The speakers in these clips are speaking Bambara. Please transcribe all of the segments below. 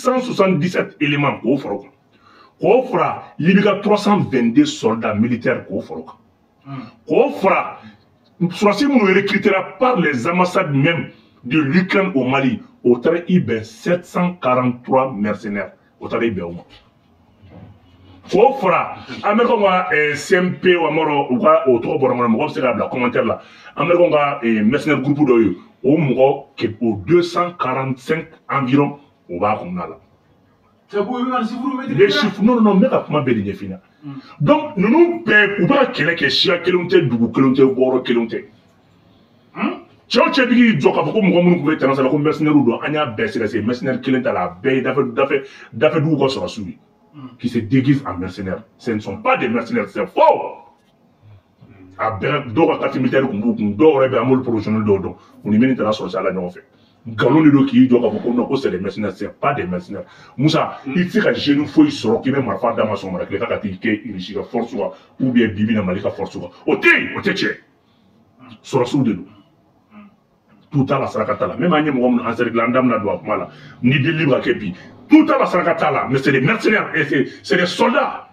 677 éléments k'o fara o kan, k'o fara Libi ka 322 soldats militaires k'o fara o kan, k'o fara sɔrɔdasi minnu recrutera par les ambassades même de l'Ukraine au Mali, o taara i bɛn 743 mercenaires, o taara i bɛn o ma. K'o fara Américain ka CMP wa mɔrɔ u ka o tɔgɔ bɔra n kɔnɔ, mɔgɔ bɛ se k'a bila commentaire la, Américain ka mercenaire groupe dɔ ye, o mɔgɔ o 245 environ, o b'a kɔnɔna la. Les chiffres, non, non, non, n bɛ ka kuma bɛɛ de ɲɛf'i ɲɛna. Donc ninnu bɛɛ, u bɛ ka kɛlɛ kɛ, siya kelenw tɛ, dugu kelenw tɛ, bɔyɔrɔ kelenw tɛ. Cɛw cɛ bi k'i jɔ k'a fɔ ko mɔgɔ minnu tun bɛ terrain sanfɛ ko mercenaires don, an y'a bɛɛ sɛgɛsɛgɛ, mercenaire kelen t'a la, a bɛɛ ye dafɛ dugu ka sɔrɔdasiw ye qui se déguisent en mercenaires. Ce ne sont pas des mercenaires, c'est faux. A bɛɛ dɔw ka carte militaire tun b'u kun, dɔw yɛrɛ bɛ, an b'olu professionnel dɔw dɔn, u ni minnu taara sɔrɔsiya la ɲɔgɔn fɛ. Nkalon de don k'i jɔ k'a fɔ ko non, ko c'est des mercenaires, c'est pas des mercenaires. Musa, i tɛ se ka jeune foyi sɔrɔ k'i bɛ marifa d'a ma sɔgɔmada kelen k'a ka t'i kɛ Russie ka force kan ou bien bi bi in na Mali ka force kan. O tɛ yen, o tɛ tiɲɛ. Sɔrɔsiw de don. Tout t'a la, saraka t'a la. Même an ye mɔgɔ minnu encercler, an da bɛna don a kuma la. Ni delili bɛ ka kɛ bi, tout t'a la, saraka t'a la, mais c'est des mercenaires et c'est des soldats.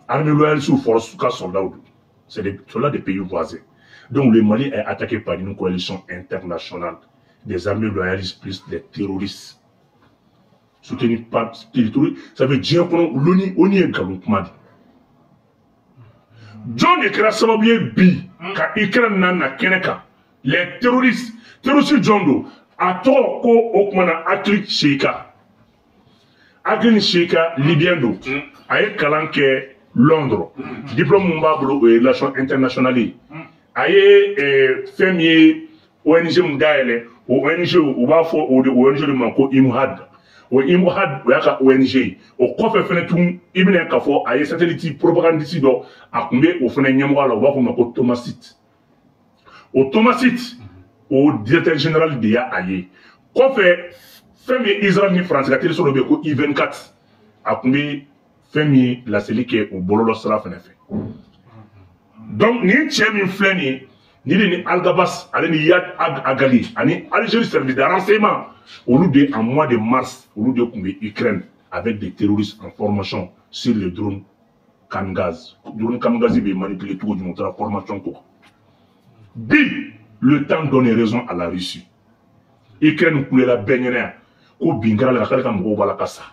Armée loyaliste force ka soldats don. C'est des soldats des pays voisins. Donc le Mali est attaqué par une coalition internationale des armées loyalistes plus des terroristes soutenus par des terroristes. Ça veut dire kɔnɔ l'ONU, ONU ye nkalon kuma de. Jɔn de kɛra sababu ye bi ka Ukraine na kɛnɛ kan? Les terroristes, terroristes jɔn don? A tɔgɔ ko o kuma na Akil Sheika. Akil Sheika, libyen don. A ye kalan kɛ Londres. Diplôme mun b'a bolo, o ye relation internationale ye. A ye fɛn min ye ONG mun dayɛlɛ, o ONG, u b'a fɔ o de ONG de ma ko IMHAD. O IMHAD, o y'a ka ONG ye. O kɔfɛ fɛnɛ tun, i bɛna k'a fɔ a ye satellite propagandiste dɔ, a tun bɛ o fɛnɛ ɲɛmɔgɔ la, u b'a fɔ o ma ko Thomasit. O Thomasit, o directeur général de y'a a ye. Kɔfɛ, fɛn min ye Israël ni France ka télévision dɔ bɛ yen ko I24, a tun bɛ fɛn min ye laseli kɛ o bɔlɔlɔ sira fɛnɛ fɛ. Donc nin cɛ min filɛ nin ye, nin de ni Alghabass, ale ni Iyad Agali ani Algérie service de renseignement, olu de en mois de mars, olu de tun bɛ Ukraine avec des terroristes en formation sur le drone kamikaze. Drone kamikaze bɛ manipuler cogo jumɛn, u taara formation k'o kan. Bi, le temps donne raison à la Russie. Ukraine kulela bɛɛ ɲɛna yan ko bin kɛra la, k'ale ka mɔgɔw b'a la ka sa.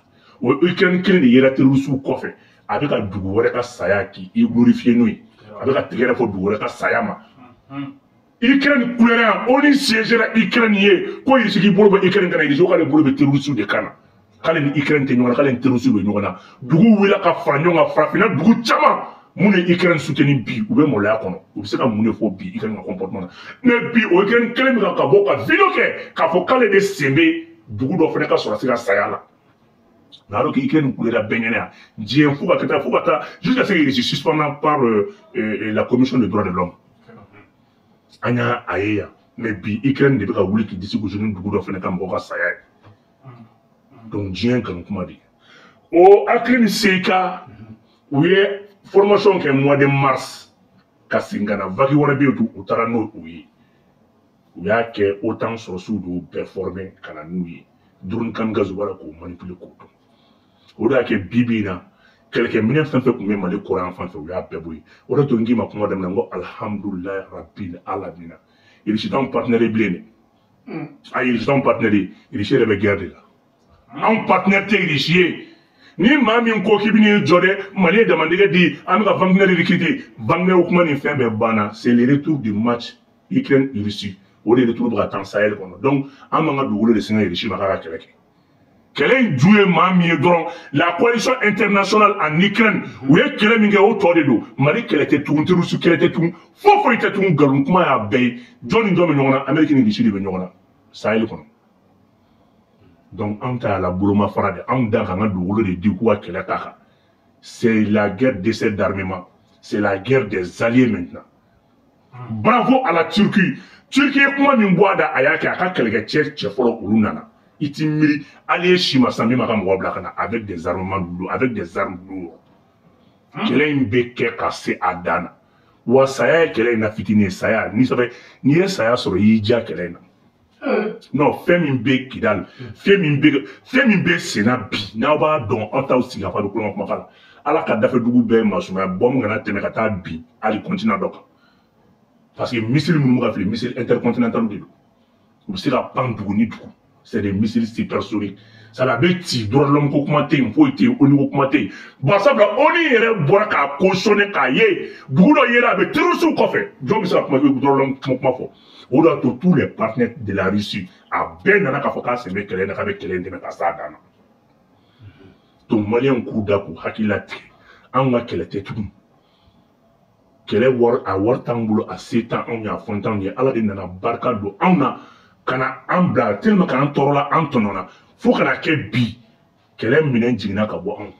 O Ukraine kelen de yera terroriste kɔfɛ, a bɛ ka dugu wɛrɛ ka saya k'i glorifier n'o ye, a bɛ ka tigɛrɛ fɔ dugu wɛrɛ ka saya ma. Ukraine kulera yan, ONU siégera Ukraine ye ko Russie k'i bolo bɔ Ukraine kana. Russie ko k'ale bolo bɛ terroriste de kan na, k'ale ni Ukraine tɛ ɲɔgɔn na, k'ale ni terroriste bɛ ɲɔgɔn na. Dugu wulila ka fara ɲɔgɔn kan, farafinna dugu caman minnu ye Ukraine soutenir, bi u bɛ maloya kɔnɔ, u bɛ se ka mun de fɔ bi Ukraine ka comportement na? Mais bi, o Ukraine kelen bɛ ka bɔ ka vidéo kɛ k'a fɔ k'ale de sen bɛ dugu dɔ fana ka sɔrɔsi ka saya la. Mais alors que Ukraine kulera bɛɛ ɲɛna yan, diɲɛ fo ka taa, fo ka taa jusqu'à ce que Russie suspendant par la commission des droits de l'homme, an y'a a ye yan. Mais bi, Ukraine de bɛ ka wuli k'i disi gosi ni dugu dɔ fana ka mɔgɔ ka saya ye. Donc diɲɛ nkalon kuma de ye. O Akil Sheika, u ye formation kɛ mois de mars ka segin ka na, vague wɛrɛ bɛ yen tun, u taara n'o o ye. U y'a kɛ OTAN sɔrɔsiw de y'u bɛɛ former ka na n'u ye. Drone kamikaze, u b'a la k'o manipuler k'o dɔn. O de y'a kɛ bi bi in na, kɛlɛkɛminɛ fɛn fɛn tun bɛ Mali kɔrɔ yan fan fɛ, u y'a bɛɛ bɔ yen. O de to n k'i ma kuma daminɛ, n ko alhamdulilayi rabbil alamina, Russie t'anw partenaire ye bilen dɛ. A Russie t'anw partenaire ye, Russie yɛrɛ bɛ guerre de la, anw partenaire tɛ Russie ye. Ni maa min ko k'i bɛn'i jɔ dɛ, Mali ye damandɛgɛ di, an bɛ ka Wagner recruter, Wagner kuma nin fɛn bɛɛ banna. C'est le retour du match Ukraine Russie, o de retour bɛ ka taa Sahel kɔnɔ. Donc an b'an ka dugukolo de singa Russie ma k'a ka kɛlɛ kɛ. Kɛlɛ in ju ye maa min ye dɔrɔn, la coalition internationale en Ukraine, u ye kɛlɛ min kɛ, o tɔ de don. Mali kɛlɛ tɛ tugun, terroriste kɛlɛ tɛ tugun, foyi foyi tɛ tugun, nkalon kuma y'a bɛɛ ye. Jɔn ni jɔn bɛ ɲɔgɔn na? Amérique ni Russie de bɛ ɲɔgɔn na Sahel kɔnɔ. Donc anw ta y'a la bolomafara de, anw da k'an ka dugukolo de di k'u ka kɛlɛ k'a kan. C'est la guerre d'essai d'armement, c'est la guerre des alliés maintenant. Bravo à la Turquie. Turquie ye kuma min bɔ a da, a y'a kɛ, a ka kɛlɛkɛcɛ cɛ fɔlɔ olu nana. I ti miiri allié si ma san min ma ka mɔgɔ bila ka na avec des armements lourds, avec des armes lourdes. Kɛlɛ in bɛ kɛ ka se a dan na. Wa saya ye kɛlɛ in na fitinin ye. Saya ni sɛbɛ, n'i ye saya sɔrɔ, i y'i diya kɛlɛ in na. Non, fɛn min bɛ Kidal, fɛn min bɛ senna bi, n'aw b'a dɔn, aw t'aw sigi ka fa don kulonkɛ kumakan la. Ala ka dafɛ dugu bɛɛ masumaya, bɔmu kana tɛmɛ ka taa bin hali continent dɔ kan. Parce que missile minnu bɛ ka fili, missile intercontinental de don. U bɛ se ka pan dugu ni dugu. C'est des missiles supersoniques. Ça a bɛ ci droit de l'homme ko kuma tɛ yen, foyi tɛ yen, ONU ko kuma tɛ yen. Barisabula ONU yɛrɛ bɔra k'a cautionner k'a ye dugu dɔ yera a bɛ terroristes kɔfɛ. Jɔn bɛ se ka kuma droit de l'homme kuma fɔ? O de y'a to tous les partenaires de la Russie a bɛɛ nana k'a fɔ k'a sen bɛ kɛlɛ in na, k'a bɛ kɛlɛ in dɛmɛ ka s'a dan na. Donc maliyɛnw k'u da k'u hakili latigɛ, anw ka kɛlɛ tɛ tugun. Kɛlɛ wari, a wari t'an bolo, a se t'an anw ye, a fɛn t'anw ye. Ala de nana barika don anw na ka na an bila tellement k'an tɔɔrɔla, an tɔɲɔna fo ka na kɛ bi kɛlɛ minɛn jiginna ka bɔ anw.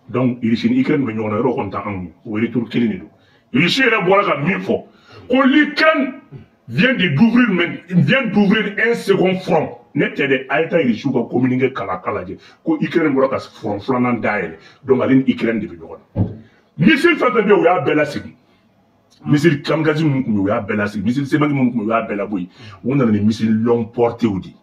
Donc Russie ni Ukraine bɛ ɲɔgɔn na, yɔrɔ kɔni t'anw ye, o retour kelen de don. Russie yɛrɛ bɔra ka min fɔ ko l'Ukraine vient d'ouvrir un second front. Ne tɛ dɛ, a ye taa Russie ka communiqué kalan k'a lajɛ ko Ukraine bɔra ka front filanan dayɛlɛ. Donc ale ni Ukraine de bɛ ɲɔgɔn na. Missile fɛn fɛn bɛ yen, u y'a bɛɛ lasegin. Missile kamikaze minnu tun bɛ yen, u y'a bɛɛ lasegin. Missile Semaki minnu tun bɛ yen, u y'a bɛɛ labɔ yen. U nana ni missile longue portée de ye.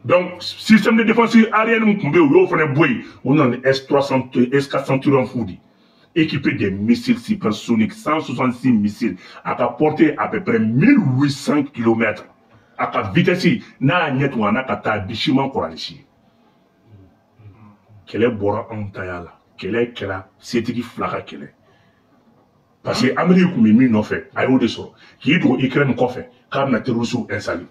Donc système de défense aérienne min tun bɛ yen, u y'o fana bɔ yen. U nana ni S-300, S-400 Triumph de ye, équipé des missiles supersoniques, 166 missiles, à ka portée à peu près 1800 km. A ka vitesse n'a y'a ɲɛ tugun a n'a ka taa bi siman kɔrɔ ni si ye. Kɛlɛ bɔra anw taya la, kɛlɛ kɛra setigi fila ka kɛlɛ. Parce que Amérique tun bɛ min nɔfɛ, a y'o de sɔrɔ k'i dogo Ukraine kɔfɛ k'a bɛna terroristes installer.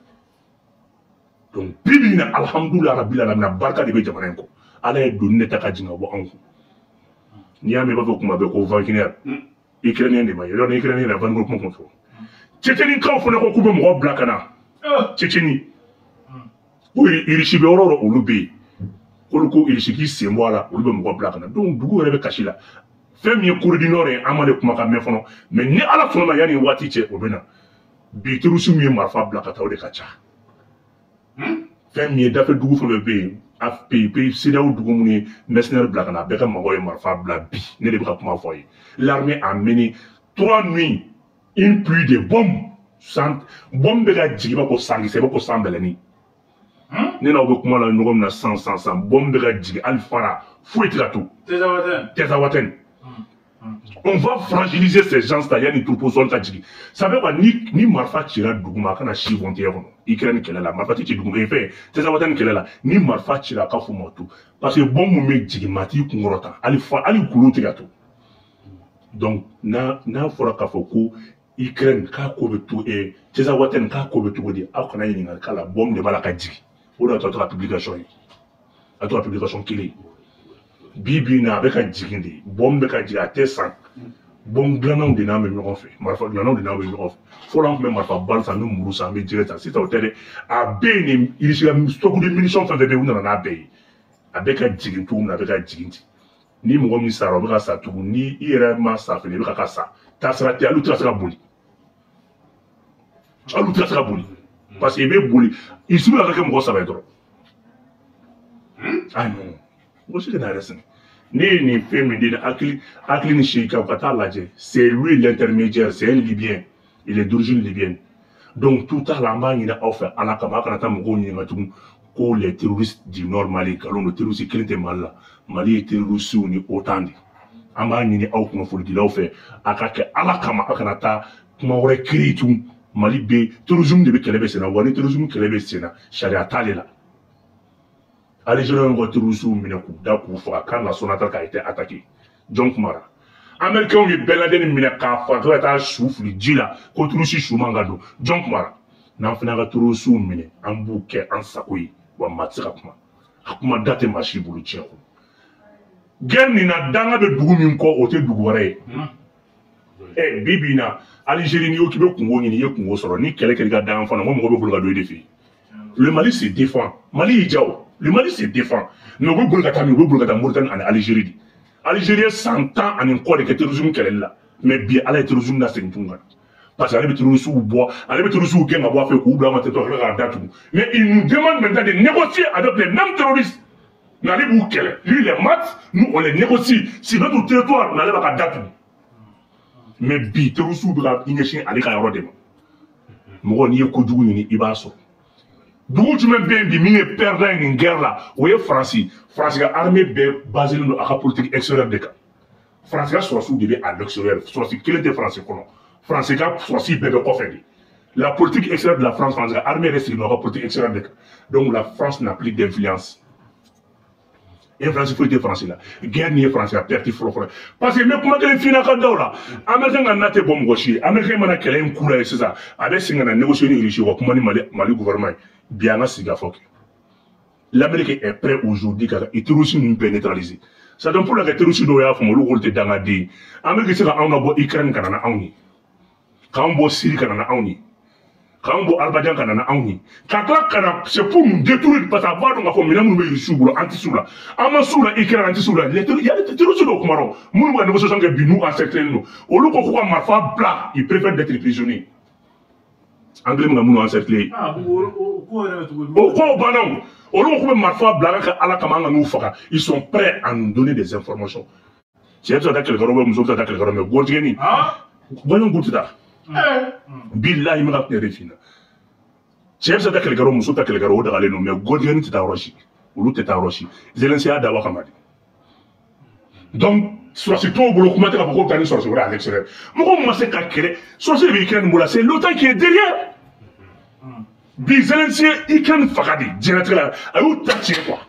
Donc bi bi in na, alhamdulilayi rabil alamina, barika de bɛ jamana in kɔ. Ala ye doni de ta ka jigin ka bɔ anw kun. N'i y'a mɛn i b'a fɔ kuma bɛɛ ko Wagner, Ukrainien de ma ye, yɔrɔ ni Ukrainien yɛrɛ Wagner kuma kun fɔ. Tchétchénikaw fana ko k'u bɛ mɔgɔw bila ka na. Tchétchénie ko Russie bɛ yɔrɔ o yɔrɔ, olu bɛ yen. K'olu ko Russie k'i sen bɔ a la, olu bɛ mɔgɔ bila ka na. Donc dugu yɛrɛ bɛ kasi la. Fɛn min ye Corée du Nord ye, an m'ale kumakan mɛn fɔlɔ. Mais ni Ala sɔnna ma, yanni waati cɛ o bɛ na. Bi terroriste min ye marifa bila ka taa, o de ka ca. Fɛn min ye dafɛ dugu fɛn fɛn bɛ yen, pays CEDEAO dugu minnu ye mercenaires bila ka na, a bɛɛ ka mɔgɔw ye marifa bila bi. Ne de bɛ ka kuma fɔ aw ye. L'armée a mené 3 nuits une pluie de bombes. Bombe bɛ ka jigin i b'a ko sankisɛ, i b'a ko san bɛlɛnin. Ne n'aw bɛ kuma la ɲɔgɔn min na san san san, bombe bɛ ka jigin hali fara foyi tɛ ka to. Tɛsawatɛn. On va fragiliser ces gens-là yanni troupeau zone ka jigin. Ça veut dire ni marifa cira dugu ma, a kana si frontière kɔnɔ. Ukraine kɛlɛ la, marifa tɛ ci dugu ma, fɛn Tɛsawatɛn kɛlɛ la, ni marifa cira a ka fɔ ma to. Parce que bombe mun bɛ jigin, maa t'i kunkɔrɔta, hali fa hali kulu tɛ ka to. Donc n'a fɔra k'a fɔ ko Ukraine k'a ko bɛ to, Tɛsawatɛn k'a ko bɛ cogo di, aw kana ɲininkali k'a la, bombe de b'a la ka jigin. O de y'a to a to ka publication ye. A to ka publication kelen. Bi bi in na a bɛ ka jigin de, bombe bɛ ka jigin, a tɛ san. Bombe dilannaw de n'an bɛ ɲɔgɔn fɛ, marifa dilannaw de n'an bɛ ɲɔgɔn fɛ. Fɔlɔ an tun bɛ marifa bali san, an bɛ muru san, an bɛ jɛgɛ san, sisan o tɛ dɛ. A bɛɛ ye nin Russie ka stock de munitions fɛn fɛn bɛ yen, u nana n'a bɛɛ ye. A bɛ ka jigin cogo min na, a bɛ ka jigin ten. Ni mɔgɔ min sara, o bɛ ka sa tugun. Ni i yɛrɛ ma sa fɛnɛ, i bɛ ka sa. Taasira tɛ, hali u tɛ ka se ka boli. Hali u tɛ ka se ka boli. Parce que i bɛ boli, i sugu ka kɛ mɔgɔ saba ye dɔrɔn. Ah non, mɔgɔ si tɛ n'a yɛrɛ sɛgɛn. Ne ye nin fɛn min di hakili ni sigi ka taa lajɛ, c'est lui l'intermédiaire, c'est un Libyen, il est d'origine libyenne. Donc tout à l'heure an b'a ɲini aw fɛ Ala kama, aw kana taa mɔgɔw ɲininka tugun ko les terroristes du Nord Mali, nkalon don, terroriste kelen tɛ Mali la. Mali ye terroristes ni OTAN de. An b'a ɲini aw kunnafonidilaw fɛ, a ka kɛ Ala kama, aw kana taa kuma wɛrɛ créer tugun. Mali bɛ terrorisme de bɛ kɛlɛ bɛ sen na, wa ni terrorisme kɛlɛ bɛ sen na, sariya t'ale la. Algériens ka terroristes minɛ k'u da k'u faga quand la Sonatrach a été attaquée. Jɔn kumara? Américains ye Ben Laden minɛ k'a faga ka taa su fili ji la ko terroriste su man ka don. Jɔn kumara? N'an fana ka terroristes minɛ, an b'u kɛ an sago ye, wa maa tɛ se ka kuma. A kuma da tɛ maa si bolo diɲɛ kɔnɔ. Guerre nin na, danga bɛ dugu min kɔ, o tɛ dugu wɛrɛ ye. Bi bi in na, Algérie, n'i ko k'i bɛ kungo ɲini, i ye kungo sɔrɔ. Ni kɛlɛ kɛr'i ka danga fana, n ko mɔgɔ bɛ boli ka don e de fɛ yen. Le Mali se défend. Mali y'i diya o. Le Mali se défend. Mais u bɛ boli ka taa min? U bɛ boli ka taa Mauritanie ani Algérie de. Algérie ye san 10 ani kɔ de kɛ terrorisme kɛlɛli la. Mais bi Ala ye terrorisme lasegin tuguni ka na. Parce que ale bɛ terroristes bɔ, ale bɛ terroristes gɛn ka bɔ a fɛ k'u bila an ka territoire k'a datugu. Mais il nous demande maintenant de négocier avec les mêmes terroristes. Mais ale b'u kɛlɛ. Lui il les mate, nous on les négocie sur notre territoire, mais ale b'a ka datugu. Mais bi terroristes bɛ ka i ɲɛsin ale ka yɔrɔ de ma. Mɔgɔ n'i ye kojugu ɲini i b'a sɔrɔ. Dugu jumɛn bɛ yen bi min ye perdant ye nin guerre la, o ye Faransi. Faransi ka armée bɛɛ basé don a ka politique extérieure de kan. Faransi ka sɔrɔsiw de bɛ à l'extérieur, sɔrɔsi kelen tɛ Faransi kɔnɔ. Faransi ka sɔrɔsi bɛɛ bɛ kɔfɛ de. La politique extérieure de la France, Faransi ka armée yɛrɛ sigilen don a ka politique extérieure de kan. Donc la France n'a plus d'influence. Influence foyi tɛ Faransi la. Guerre nin ye Faransi ka perte fɔlɔ fɔlɔ. Parce que n bɛ kuma kelen f'i ɲɛna ka da o la. Américain ka na tɛ bɔ mɔgɔ si ye. Américain mana kɛlɛ in kura ye sisan, a bɛ segin ka na négocier ni Russie, ka kuma ni Mali gouvernement ye. Bi an ka sigi ka fɔ kɛ. L'Amérique est prêt aujourd'hui ka terroristes ninnu bɛɛ neutraliser. Ça donne pour la que terroristes dɔw y'a faamu, olu k'olu tɛ dangaden ye. Amérique bɛ se ka anw labɔ Ukraine ka na n'anw ye. K'anw bɔ Syrie ka na n'anw ye. K'anw bɔ Azerbaïdjan ka na n'anw ye. Ka tila ka na, c'est pour nous détruire, parce que a b'a dɔn k'a fɔ minɛn minnu bɛ Russiw bolo, an tɛ s'u la. An ma s'u la Ukraine, an tɛ s'u la. Les terroristes dɔw kuma dɔn minnu bɛ ka négociation kɛ bi n'u encerclé don. Olu ko k'u ka marifa bila, ils préfèrent d'être prisonniers. Anglais bɛ ka minnu encerclé. O ko banna o. Olu ko k'u bɛ marifa bila ka Ala kama an ka n'u faga. Ils sont prêts à nous donner des informations. Cɛ bɛ se ka taa kɛlɛkɛyɔrɔ bɛ, muso bɛ se ka taa kɛlɛkɛyɔrɔ, mais gɔntigɛni. Gɔɲɔn kun tɛ taa. Bilahi n bɛ ka tiɲɛ de f'i ɲɛna. Cɛ bɛ se ka taa kɛlɛkɛyɔrɔ, muso bɛ taa kɛlɛkɛyɔrɔ, o dagalen don, mais gɔntigɛni tɛ taa yɔrɔ si. Olu tɛ taa yɔrɔ si. Zelensky y'a dabɔ a kama de. Donc sɔrɔsi t'o bolo, kuma tɛ k'a fɔ k'o bɛ taa ni sɔrɔsi wɛrɛ à l'extérieur. Mɔgɔ min ma se ka kɛlɛ, sɔrɔsi de bɛ Ukraine bolo, c'est l'OTAN qui est derrière. Bi Zelensky ye Ukraine faga de diɲɛlatigɛ la, a y'u ta tiɲɛ quoi.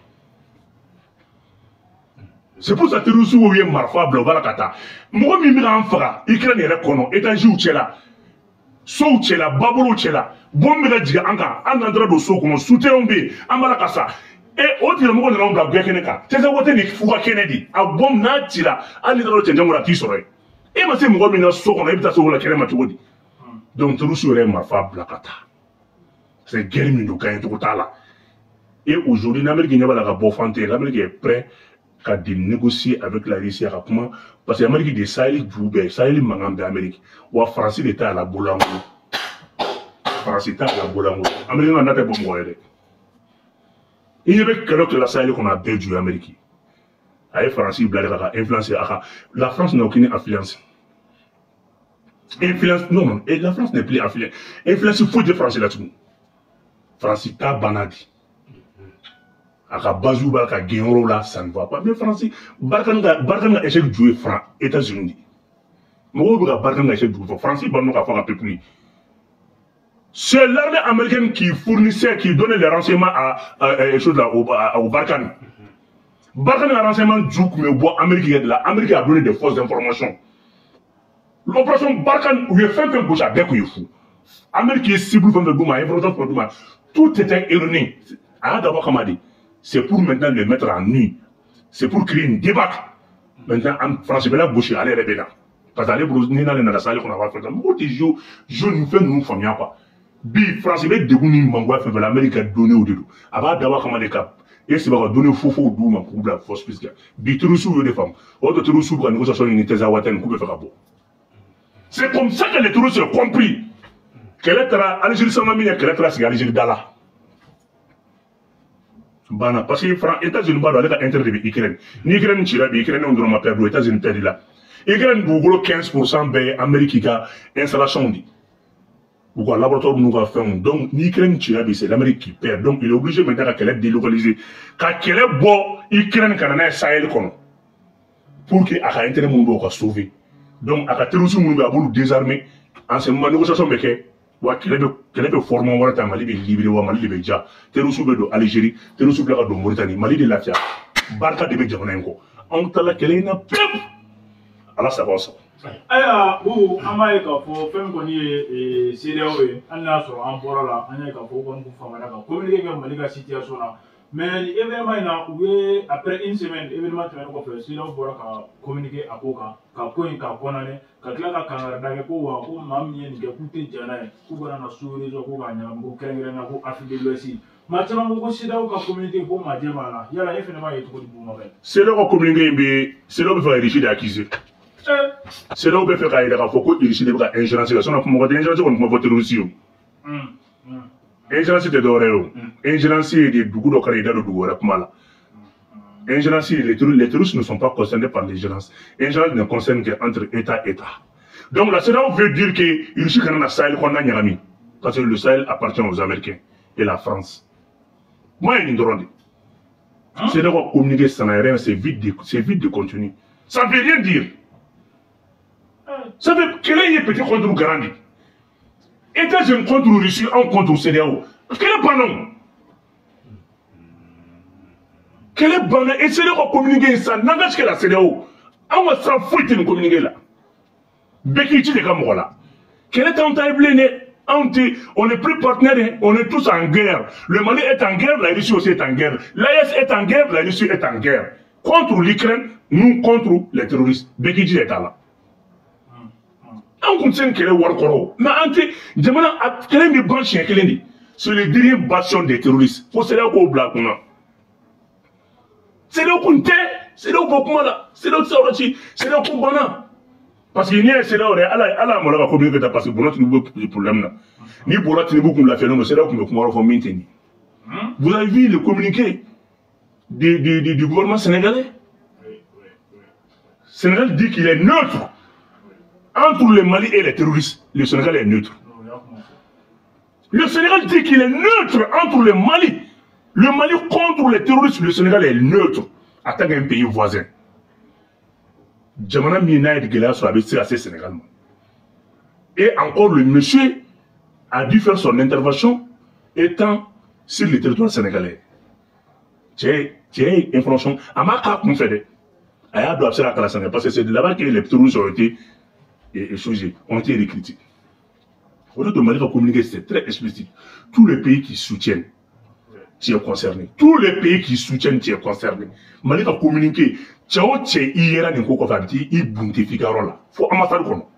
C'est pour ça que terroristes ye marifa bila, u b'a la ka taa. Mɔgɔ min bɛ k'an faga Ukraine yɛrɛ kɔnɔ, étages cɛla, sow cɛla, babolow cɛla, bɔn bɛ ka jigin an kan, an n'an taara don so kɔnɔ, souterrain bɛ yen, an b'a la ka sa. E o tigilamɔgɔ nana anw bila gɛn kɛnɛ kan. Tɛsɛ ni fuga kɛnɛ de. A bɔn n'a cira, hali n'i taara cɛncɛn kɔrɔ, a t'i sɔrɔ yen. E ma se mɔgɔ min na so kɔnɔ, e bɛ taa se o la kɛnɛ ma cogo di? Donc terroristes yɛrɛ ye marifa bila ka taa. C'est guerre min don, gagné cogo t'a la. Et aujourd'hui, l'Amérique ɲɛ b'a la ka bɔ fan tɛ, l'Amérique est prêt ka de négocier avec la Russie a ka kuma, parce que Amérique de Sahel ju bɛɛ, Sahel mankan bɛ Amérique. Wa Faransi de t'a la bololankolon. Faransi t'a la bololankolon. Amérique ka na tɛ bɔ mɔgɔ ye dɛ. I ɲɛ bɛ kɛlɛ o kɛlɛ la Sahel kɔnɔ, a bɛɛ ju ye Amérique. A ye Faransi bila de ka influence a ka. La France n'a aucune influence. Influence, non, non, et la France n'est plus influence. Influence foyi tɛ Faransi la tugun. Faransi ta banna de. A ka base b'a la ka gɛn yɔrɔw la, ça ne va pas. Mais Faransi, Barkhane ka échec ju ye Fran États-Unis de. Mɔgɔw bɛ ka Barkhane ka échec ju fɔ. Faransi banna k'a fɔ a ka peuple ye. C'est l'armée américaine qui fournissait, qui donnait les renseignements chose là, au Barkhane. Barkhane ka renseignement ju tun bɛ bɔ Amérique yɛrɛ de la. Amérique a donné des fausses informations. L'opération Barkhane, u ye fɛn fɛn gosi, a bɛɛ kun ye fu. Amérique ye cible fɛn fɛn d'u ma, information fɛn fɛn d'u ma, tout était erroné. A y'a dabɔ kama de. C'est pour maintenant le mettre en nu. C'est pour créer une débâcle. Maintenant, en France bɛ la gosi, ale yɛrɛ bɛ na. Parce que ale bolo ni n'ale nana sa ale kɔnɔ, a b'a fɛ. Mɔgɔw tɛ jeu ni fɛn ninnu faamuya quoi. Bi France bɛ degun ni mangoya fɛn fɛn la, Amérique ka données de don. A b'a dabɔ a kama de ka e seba ka données faux d'u ma k'u bila fausse piste kan. Bi terroristes y'o de faamu. O de terroristes bɛ ka négociation ɲini Tinzaouatène k'u bɛ fɛ ka bɔ. C'est comme ça que les terroristes ont compris. Kɛlɛ taara Algérie sama min kɛ, kɛlɛ taara sigi Algérie da la. Banna parce que Fran États-Unis b'a dɔn ale ka intérêt de bɛ Ukraine. Ni Ukraine cira bi, Ukraine dɔrɔn ma perdre, États-Unis perdu la. Ukraine dugukolo 15% bɛɛ ye Amérique ka installation de. U ka laboratoire n'u ka fɛnw. Donc ni Ukraine cira bi, c'est l'Amérique qui perd. Donc il est obligé maintenant ka kɛlɛ délocaliser. Ka kɛlɛ bɔ Ukraine ka na n'a ye Sahel kɔnɔ. Pour que a ka intérêt minnu bɛ o ka sauver. Donc a ka terroristes minnu bɛ yen, a b'olu désarmer. En ce moment négociation bɛ kɛ. Wa kɛlɛ bɛ format wɛrɛ ta, Mali bɛ libéré, wa Mali de bɛ ja. Terroristes bɛ don Algérie, terroristes bɛ ka don Mauritanie, Mali de lafiya. Barika de bɛ jamana in kɔ. Anw taara kɛlɛ in na pewu. Ala sago aw sago. Ayiwa Bubu, an b'a ye k'a fɔ fɛn min kɔni ye CEDEAO ye, hali n'a sɔrɔ an bɔra la, an y'a ye k'a fɔ u kɔni kun famana ka communiqué kɛ Mali ka situation na. Mais nin événement in na, u ye après une semaine événement tɛmɛnen kɔfɛ, CEDEAO bɔra ka communiqué a ko kan, ka ko in ka condamné, ka tila ka kangarida kɛ ko wa ko maa min ye nin kɛ k'u tɛ jɛn n'a ye, k'u kana na sous région ko k'a ɲagami, ko kɛrɛnkɛrɛnnenya ko Afrique de l'Ouest. Maa caman ko ko CEDEAO ka communiqué ko majɛ b'a la, yala e fana b'a ye cogo di Bubu Mabel? CEDEAO ka communiqué in bɛ, CEDEAO bɛ fɛ ka Russie de accuser. CEDEAO bɛ fɛ k'a yira k'a fɔ ko Russie de bɛ ka ingérence kɛ, sinon mɔgɔ tɛ ingérence kɔni kuma fɔ terroriste ye o. Ingérence tɛ dɔwɛrɛ ye o. Ingérence ye de dugu dɔ kana i da don dugu wɛrɛ kuma la. Ingérence, les terroristes ne sont pas concernés par l'ingérence. Ingérence ne concerne qu'entre État et État. Donc la CEDEAO veut dire que Russie kana na Sahel kɔnɔna ɲagami. Parce que le Sahel appartient aux Américains et la France. Moi, il y a une drone. C'est d'avoir communiqué, ça n'a rien, c'est vide de contenu. Ça ne veut rien dire. Ça veut quel est le petit contre le Garandi? États-Unis contre la Russie, on contre le CEDEAO. Quel est le banon? Quel est le banon? Et CEDEAO communiquer ça n'engage que la CEDEAO. On va s'en foutre de communiquer là. Beki de Cameroun. Quel est ton taille? On n'est plus partenaires, on est tous en guerre. Le Mali est en guerre, la Russie aussi est en guerre. L'AES est en guerre, la Russie est en guerre. Contre l'Ukraine, nous contre les terroristes. Beki est là. On contient que les Warkoro. Mais c'est le dernier bastion des terroristes. Faut c'est là qu'on blague. C'est là qu'on c'est là qu'on c'est là qu'on c'est là qu'on bana. Parce qu'il y a c'est là où Allah m'a communiqué parce que bon tu problème là. Ni pour tu beaucoup la fait non c'est là qu'on me maintenir. Vous avez vu le communiqué du gouvernement sénégalais? Sénégal dit qu'il est neutre. Entre le Mali et les terroristes, le Sénégal est neutre. Le Sénégal dit qu'il est neutre entre le Mali. Le Mali contre les terroristes, le Sénégal est neutre. En tant qu'un pays voisin. Jamana Mina et Gela sont avec assez Sénégal. Et encore, le monsieur a dû faire son intervention étant sur le territoire sénégalais. J'ai information. Amaka conféré. Parce que c'est de là-bas que les terroristes ont été ont été recrutés. Au lieu de Mali communiquer, c'est très explicite. Tous les pays qui soutiennent, tu es concerné. Tous les pays qui soutiennent, tu es concerné. Mali a communiqué. Tchao tché iyera ni koko fabiti i bunte figaro la. Faut ambassade kono.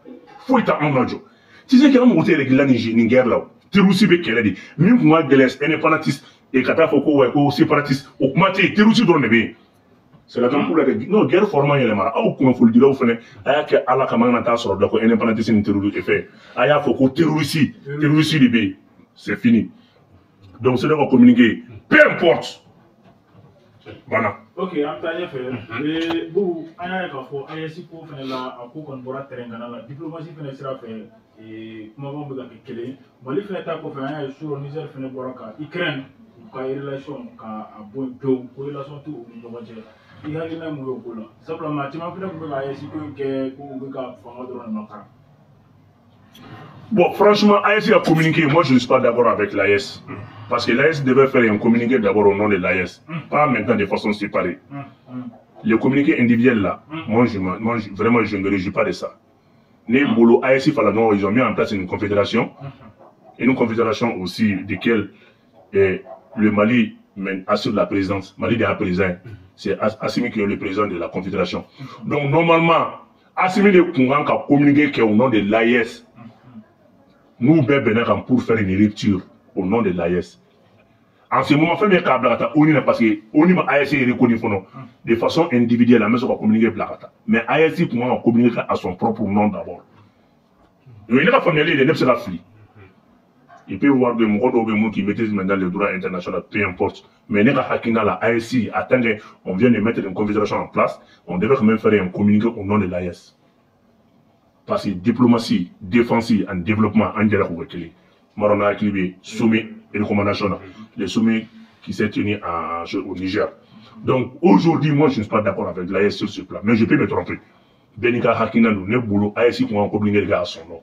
Faut ita ambajo. Tu sais qu'il y a un monté régler ni guerre là. Terroristes be kɛlɛ de. Min kun ka gɛlɛn indépendantiste et ka taa fɔ ko ouais ko séparatiste o kuma tɛ yen terroriste dɔrɔn de bɛ yen. C'est la raison pour laquelle non guerre format yɛlɛmara aw kunnafonidilaw fɛnɛ a y'a kɛ ala kama an kana taa sɔrɔ bila ko indépendantiste ni terroriste fɛ a y'a fɔ ko terroriste terroriste de bɛ yen c'est fini. Donc c'est ka communiquer peu importe. Voilà. Ok, an taa ɲɛfɛ. Bubu an y'a ye k'a fɔ AES ko fɛnɛ la a ko kɔni bɔra terrain kana la diplomatie fɛnɛ sira fɛ kumakanw bɛ ka kɛ kelen Mali fɛnɛ ta kɔfɛ an y'a ye surɔ Niger fɛnɛ bɔra ka Ukraine u ka relation ka a bɔ yen pewu ko relation t'u ni ɲɔgɔn cɛ. I hakilina ye mun ye o ko la sabula maa caman fɛnɛ tun bɛ ka AES ko in kɛ ko u bɛ ka fanga dɔrɔn de makaran. Bon, franchement, AES a communiqué. Moi, je ne suis pas d'accord avec l'AES. Parce que l'AES devait faire un communiqué d'abord au nom de l'AES. Pas maintenant de façon séparée. Les communiqués individuels là, moi, vraiment, je ne me réjouis pas de ça. Les bolos AES, ils ont mis en place une confédération. Et une confédération aussi, desquelles le Mali assure la présidence. Mali est président. C'est Assimi qui est le président de la confédération. Donc, normalement, Assimi de Koungan a communiqué au nom de l'AES. Nous, ben, pour faire une rupture au nom de l'AES. En ce moment, fait parce que ONU AES est reconnu de façon individuelle, la maison va communiquer Blakata. Mais AES comment communiquer à son propre nom d'abord. Il n'a pas familier, il n'a pas fli. Il peut y avoir des gens qui maîtrisent maintenant le droit international, peu importe. Mais la AES, attendez, on vient de mettre une confédération en place, on devrait quand même faire un communiqué au nom de l'AES. Parce que diplomatie, défensive et développement, en direct, Marona Aklibe, sommet et recommandation, le sommet qui s'est tenu au Niger. Donc aujourd'hui, moi je ne suis pas d'accord avec l'AES sur ce plan, mais je peux me tromper. Benika Hakina, nous, ne boulot, AES qu'on a communiqué les gars à son nom,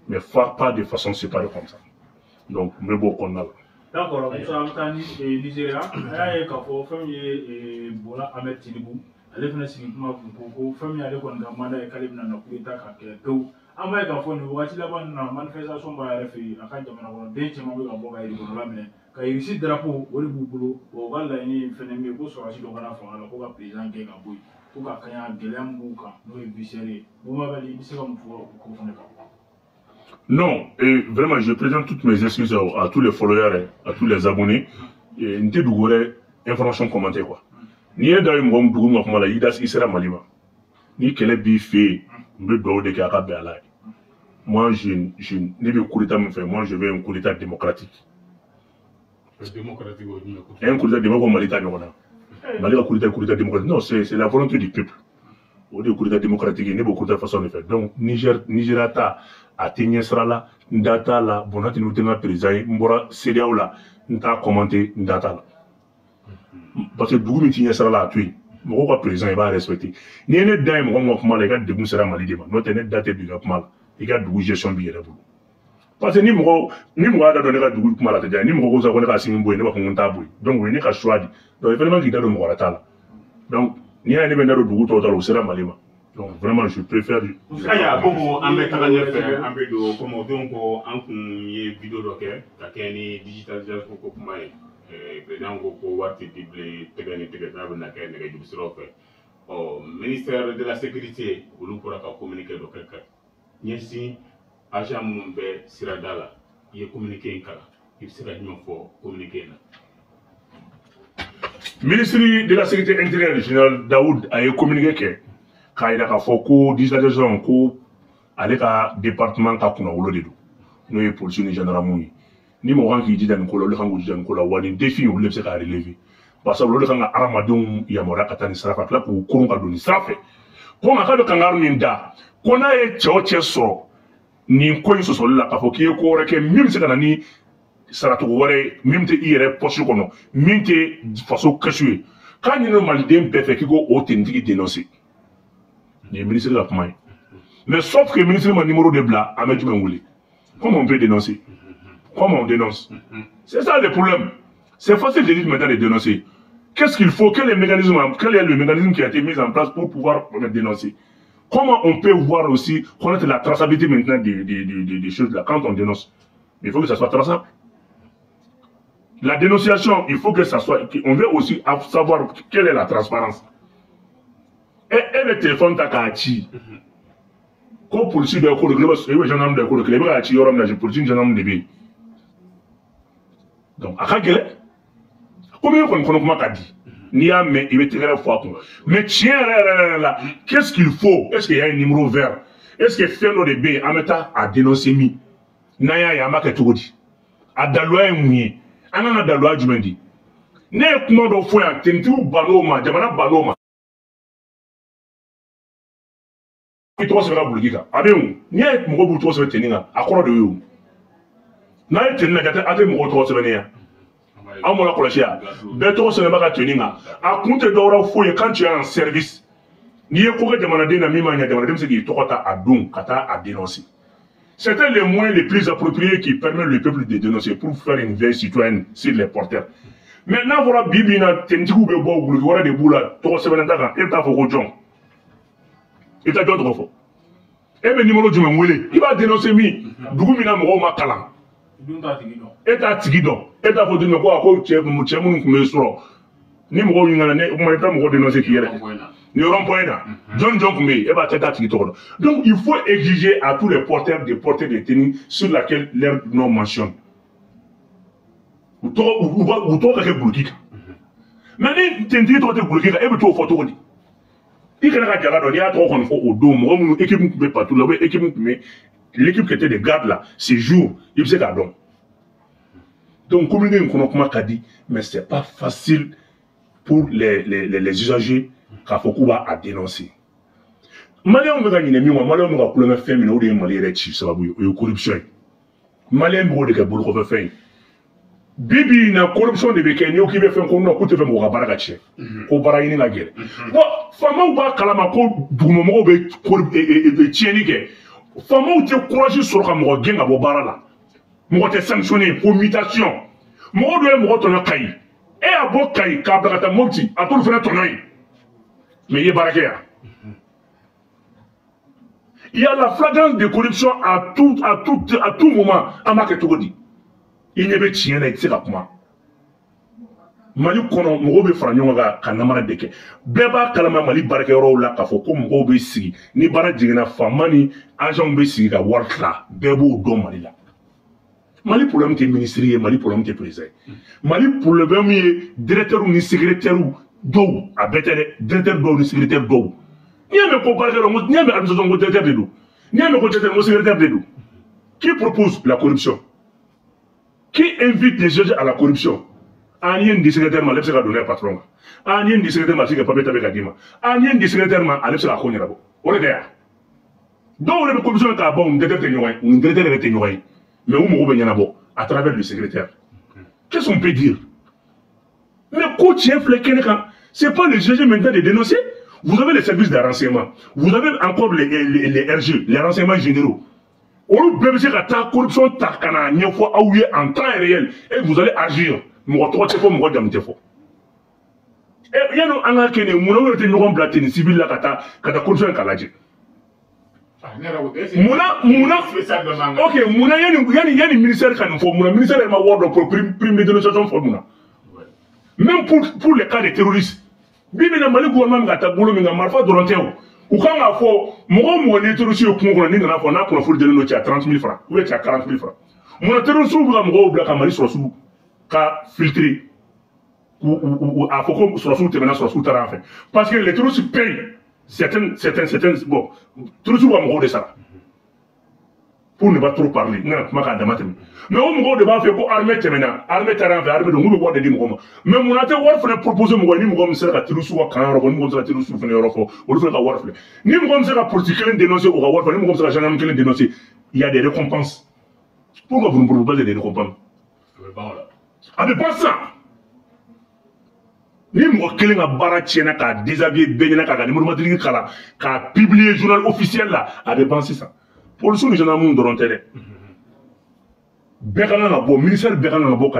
mais pas de façon séparée comme ça. Donc, mais bon, qu'on a là. D'accord, Moussa Amtani et Nigeria, il y a Bola Ahmed Tinubu. Ale fana sigi kuma kun ko ko fɛn min y'ale kɔni ka mandat ye k'ale bɛna na coup d'état ka kɛlɛ pewu an b'a ye k'a fɔ nin wagati laban ninnu na manifestation b'a yɛrɛ fɛ yen a ka jamana kɔnɔ den caman bɛ ka bɔ ka yirikɔrɔla minɛ ka Russie drapeau o de b'u bolo wa u ka laɲini ye fɛnɛ min ye ko sɔrɔdasi dɔ kana fanga la ko ka président gɛn ka bɔ yen ko ka kaɲa gɛlɛya min b'u kan n'o ye vie chère ye Bouba i bɛ se ka mun fɔ o ko fana kan. Non, et vraiment je présente toutes mes excuses à tous les followers, à tous les abonnés. Et n tɛ dugu wɛrɛ information commenter quoi. N'i ye da ye mɔgɔ min dugu ma kuma la i da i sera Mali ma ni kɛlɛ b'i fɛ yen n bɛ dugawu de kɛ a ka bɛn ala ye. Moi je ne bɛ coup d'état min fɛ, moi je veux un coup d'état démocratique. Un coup d'état démocratique Mali ta ɲɔgɔn na. Mali ka coup d'état démocratique. Non, c'est la volonté du peuple. O de ye coup d'état démocratique ye, ne b'o coup d'état façon de fɛ. Donc Niger Nigeria ta A tɛ ɲɛ sira la, n da t'a la. Bon, n'a tɛ n'u tɛ n ka président ye, n bɔra CEDEAO la, n t'a commenter, n da t'a la. Parce que dugu min tɛ ɲɛ sira la, a to yen. Mɔgɔw ka président, i b'a respecter. N'i ye ne da ye mɔgɔ min ka kuma la, i ka degun sera Mali de ma. N'o tɛ, ne da tɛ don i ka kuma la. I ka dugu gestion b'i yɛrɛ bolo. Parce que ni mɔgɔ y'a da don ne ka dugu kuma la, a tɛ diya. Ni mɔgɔ ko sisan ko ne ka Assimi bɔ yen, ne b'a fɔ ko n t'a bɔ yen. Donc o ye ne ka choix di. Donc vraiment k'i da don mɔgɔ wɛrɛ t'a la. Donc n'i y'a ye ne bɛ n da don dugu tɔw ta la, o sera Mali ma. Donc vraiment, je préfère. Ayiwa, Bobo, an bɛ taga ɲɛfɛ, an bɛ don komi o don ko an kun ye vidéo dɔ kɛ ka kɛ ni digitalisation ko kuma ye. Président ko ko wari tɛ di bilen tɛgɛ ni tɛgɛ, k'a bɛna kɛ nɛgɛjuru siraw fɛ. Ɔ, ministère de la Sécurité, olu bɔra ka communiqué dɔ kɛ ka ɲɛsin agent minnu bɛ sirada la. I ye communiqué in kalan, i bɛ se ka jumɛn fɔ communiqué in na? Ministre de la Sécurité intérieure, général Daoud, a ye communiqué kɛ k'a yira k'a fɔ ko digitalisation ko, ale ka département ka kunnawolo de don, n'o ye polisiw ni gendarmew ye. Ni mɔgɔ kan k'i jija nin ko la, olu kan k'u jija nin ko la. Wa nin défi, olu de bɛ se k'a relever, barisa olu de kan ka hadamadenw yamaruya ka taa nin sira fɛ, ka tila k'u koron ka don nin sira fɛ. Ko nka k'a bɛ kangari min da, ko n'a ye cɛ o cɛ sɔrɔ nin ko in sɔsɔli la, k'a fɔ k'i ye ko wɛrɛ kɛ min bɛ se ka na ni saratogo wɛrɛ ye, min tɛ i yɛrɛ poche kɔnɔ, min tɛ faso kɛsu ye, k'a ɲini maliden bɛɛ fɛ k'i ko o tenitigi dénoncer. Nin ye ministre ka kuma ye. Mais sauf que ministre ma numéro de bila, an bɛ jumɛn wele? Comment on peut dénoncer? Comment on dénonce? C'est ça le problème. C'est facile de dire maintenant de dénoncer. Qu'est-ce qu'il faut? Quel est le mécanisme? Quel est le mécanisme qui a été mis en place pour pouvoir dénoncer? Comment on peut voir aussi, connaître la traçabilité maintenant des choses là quand on dénonce? Il faut que ça soit traçable. La dénonciation, il faut que ça soit. On veut aussi savoir quelle est la transparence. Et le téléphone ta k'a ci. Ko polisi dɔ ye ko dɔ kɛ, i bɛ gendarme dɔ ye ko dɔ kɛ, i bɛ k'a ci yɔrɔ min na, polisi ni gendarme de bɛ yen. Donc a ka gɛlɛn. Komi e kɔni kɔnɔ kuma ka di. N'i y'a mɛn, i bɛ tɛgɛrɛ fɔ a kun. Mais tiɲɛ yɛrɛ yɛrɛ yɛrɛ la, qu'est-ce qu'il faut? Est-ce qu'il y a un numéro vert? Est-ce que fɛn dɔ de bɛ yen, an bɛ taa a dénoncer min? N'an y'a ye, an b'a kɛ cogo di? A daluya ye mun ye? An kan ka daluya jumɛn di? Ne ye kuma dɔ fɔ yan, tenitigiw bann'o ma, jamana bann'o ma. I tɔgɔ sɛbɛn ka buloki kan, a bɛ yen o. N'i y'a ye mɔgɔw b'u tɔgɔ sɛbɛn tenue kan, a kɔrɔ de y'o ye. N'a ye tenue lajɛ, a tɛ mɔgɔw tɔgɔ sɛbɛnnen yan. Anw bɔra kɔlɔsi yan, bɛɛ tɔgɔ sɛbɛn b'a ka tenue kan. A kun tɛ dɔwɛrɛ foyi ye, quand tu es en service, n'i ye ko kɛ jamanaden na min ma ɲɛ, jamanaden bɛ se k'i tɔgɔ ta a don ka taa a dénoncer. C'était le moyen le plus approprié qui permet le peuple de dénoncer pour faire une veille citoyenne sur les porteurs. Mais n'a fɔra bi bi in na, tenitigiw bɛ bɔ, guloki wɛrɛ de b'u la, tɔgɔ sɛbɛnnen ta kan, e bɛ taa fɔ ko jɔn? I bɛ taa jɔn tɔgɔ fɔ? E bɛ numéro jumɛn wele? I b'a dénoncer min? Dugu min na mɔgɔw ma kalan. Dun t'a tigi dɔn. E t'a tigi dɔn. E t'a fɔ don ko a ko cɛ cɛ minnu tun bɛ sɔrɔ ni mɔgɔw ɲininka ne, o kuma i bɛ taa mɔgɔ dénoncer k'i yɛrɛ nin rond point na, jɔn jɔn tun bɛ yen, e b'a tɛ t'a tigi tɔgɔ dɔn. Donc il faut exiger à tous les porteurs de porter des tenues sur laquelle leur nom mentionne, u tɔgɔ, u tɔgɔ ka kɛ guloki kan. Mais ni tenitigi tɔgɔ tɛ guloki kan, e bɛ t'o fɔ cogo di? I kana ka jala dɔn. N'i y'a tɔgɔ kɔni fɔ o don, mɔgɔ minnu équipe tun bɛ patrouille la, ou bien équipe tun bɛ, l'équipe qui était de garde là ce jour, i bɛ se k'a dɔn. Donc communiqué in kɔnɔ kuma ka di, mais c'est pas facile pour les usagers k'a fɔ k'u b'a dénoncer. Maliyɛnw bɛ ka ɲinɛ min kɔ, maliyɛnw bɛ ka kulonkɛ fɛn min na, o de ye Mali yɛrɛ ci sababu ye, o ye corruption ye. Maliyɛn b'o de kɛ bolokɔfɛ fɛn ye. Bi bi in na, corruption de bɛ kɛ. N'i ko k'i bɛ fɛn ko non, k'u tɛ fɛ mɔgɔ ka baara ka tiɲɛ, ko baara ɲini ka gɛlɛn. Bon, faamaw b'a kalama ko dugumamɔgɔw bɛ tiɲɛni kɛ. Faamaw tɛ courage sɔrɔ ka mɔgɔ gɛn ka bɔ baara la. Mɔgɔ tɛ sanctionné ko mutation. Mɔgɔ dɔ ye mɔgɔ tɔɲɔ Kayi, e y'a bɔ Kayi k'a bila ka taa Mopti, a t'olu fana tɔɲɔ ye, mais i ye baara kɛ yan. Il y a la flagrance de corruption à tout moment. An b'a kɛ cogo di? I ɲɛ bɛ tiɲɛ na, i tɛ se ka kuma. Mali kɔnɔ, mɔgɔw bɛ fara ɲɔgɔn kan ka namara de kɛ. Bɛɛ b'a kalama Mali baarakɛyɔrɔw la k'a fɔ ko mɔgɔw bɛ sigi ni baara jiginna, faama ni agents bɛ sigi ka wari tila. Bɛɛ b'o dɔn Mali la. Mali problème tɛ ministre ye, Mali problème tɛ président ye. Mali problème ye directeur ni secrétaire dɔw, a bɛɛ tɛ dɛ, directeur dɔw ni secrétaire dɔw. N'i y'a mɛn ko baarakɛyɔrɔ, n'i y'a mɛn administration, ko directeur de don. N'i y'a mɛn ko directeur, ko secrétaire de don. Qui propose la corruption? Qui invite les juges à la corruption? Ah, n'i ye nin di secrétaire ma, ale bɛ se ka don n'a ye patron kan. Ah, n'i ye nin di secrétaire ma, a bɛ se ka papier ta k'a d'i ma. Ah, n'i ye nin di secrétaire ma, ale bɛ se k'a ko ɲɛnabɔ. O de tɛ yan. Dɔw yɛrɛ bɛ commission k'a ban, u ni directeur tɛ ɲɔgɔn ye, u ni directeur yɛrɛ tɛ ɲɔgɔn ye, mais u mago bɛ ɲɛnabɔ à travers le secrétaire. Qu'est-ce qu'on peut dire? Mais ko tiɲɛ filɛ kɛnɛ kan, c'est pas le GG maintenant de dénoncer. Vous avez les services de renseignement, vous avez encore les RG, les renseignements généraux. Olu bɛɛ bɛ se ka taa corruption ta ka na ɲɛfɔ aw ye en temps réel et vous allez agir. Mɔgɔ tɔgɔ tɛ fɔ, mɔgɔ jamu tɛ fɔ. Ɛ, yanni an ka kɛ nin, munna u yɛrɛ tɛ ɲɔgɔn bila tenue civile la ka taa corruption k'a lajɛ? Munna, ok, munna yanni ministère ka nin fɔ, munna ministère yɛrɛ ma wari dɔ pour prime de dénonciation fɔ, munna? Même pour les cas de terroristes, bi bi in na, Mali gouvernement bɛ ka taa bolo min kan, marifa dɔrɔn tɛ o. U kan k'a fɔ mɔgɔ o mɔgɔ, ni ye terroriste ye kungo kɔnɔ, n'i nana fɔ n'a kunnafoni jɛlen don, cɛ 30 000 francs ou bien cɛ 40 000 francs. Munna terroriste bɛ ka mɔgɔw bila ka Mali sɔrɔsiw ka filtrer, k'u a fɔ ko sɔrɔsiw tɛmɛna, sɔrɔsiw taara an fɛ? Parce que les terroristes payent certains, bon, terroristes ka mɔgɔw de sara pour ne pas trop parler, n kana kuma k'a dama tɛmɛ. Mais o mɔgɔw de b'a fɛ ko armée tɛmɛna, armée taara an fɛ, armée don, k'u bɛ wari de di mɔgɔ ma. Mais munna tɛ wari fana proposer mɔgɔ ye? Ni mɔgɔ min sera ka terroriste ka camp yɔrɔ fɔ, ni mɔgɔ min sera ka terroriste fana yɔrɔ fɔ, olu fana ka wari filɛ. Ni mɔgɔ min sera ka policier kelen dénoncer, o ka wari filɛ. Ni mɔgɔ min sera ka gendarme kelen dénoncer, il y a des récompenses. Pourquoi vous ne proposez pas des récompenses? A bɛ ban sisan. Ni mɔgɔ kelen ka baara tiɲɛna k'a déshabiller bɛɛ ɲɛna, k'a ka numéro matricule kalan, k'a publier journal officiel la, a bɛ ban sisan. Polisiw ni gendarmew dɔrɔn tɛ dɛ, bɛɛ ka kan ka bɔ, ministère bɛɛ ka kan ka bɔ